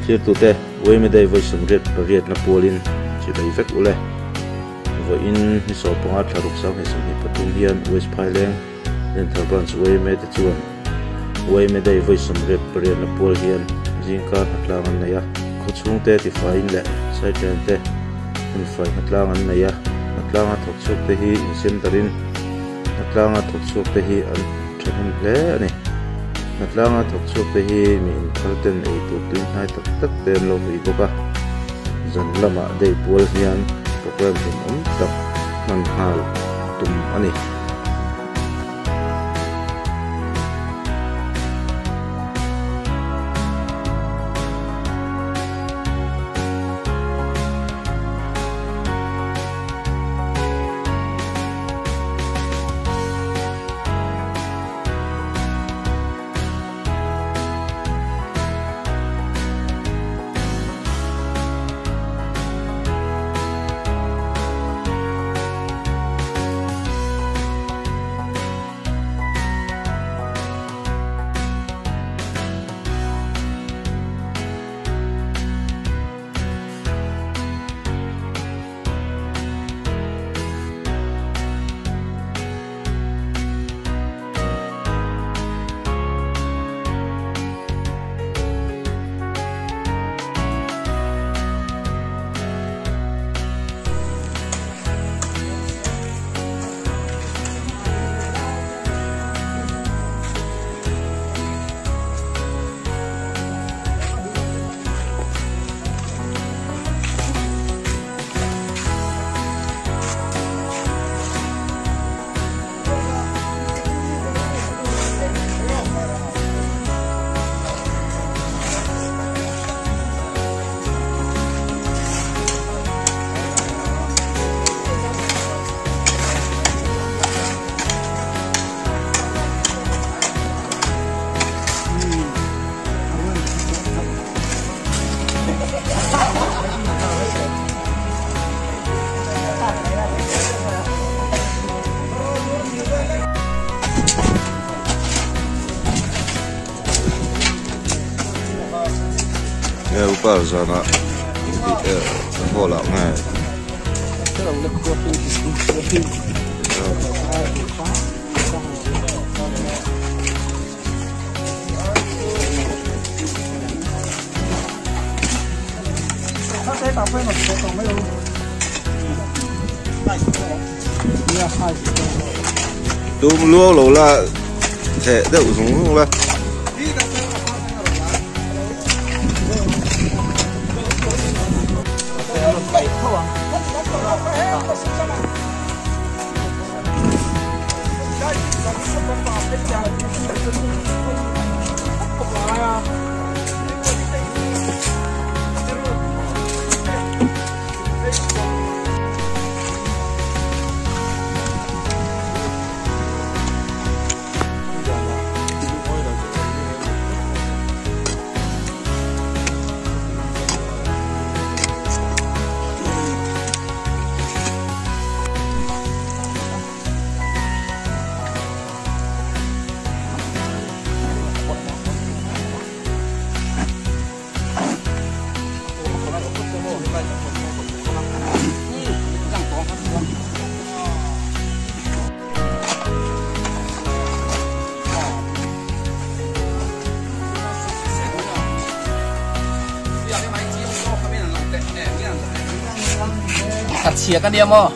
Thirtute Uaimedei vawi 88na pualin chibai vek ule. Vawiin ni 15 thla ruk 2023 hian West Phaileng Denthar Branch Uaime te chuan Uaimedei vawi 88na pual hian zingkar hnatlang an nei a. Khawchhungte tifaiin leh Saitlen te hmunfai hnatlang an nei a. Hnatlanga thawk chhuak te hi insem darin Hnatlanga thawk chhuak te hi an thahnem hle a ni. Hnatlanga thawk chhuak te hi mi inphal ten ei tur tui hnai tak tak te an lo hlui bawk a. Zan lamah day pual hian programme hlimawm tak hman nghal tum a ni. Upa zana hall ah nge. Tum luau lo la theh deuh zung zung la. Thật xìa cái niêm không?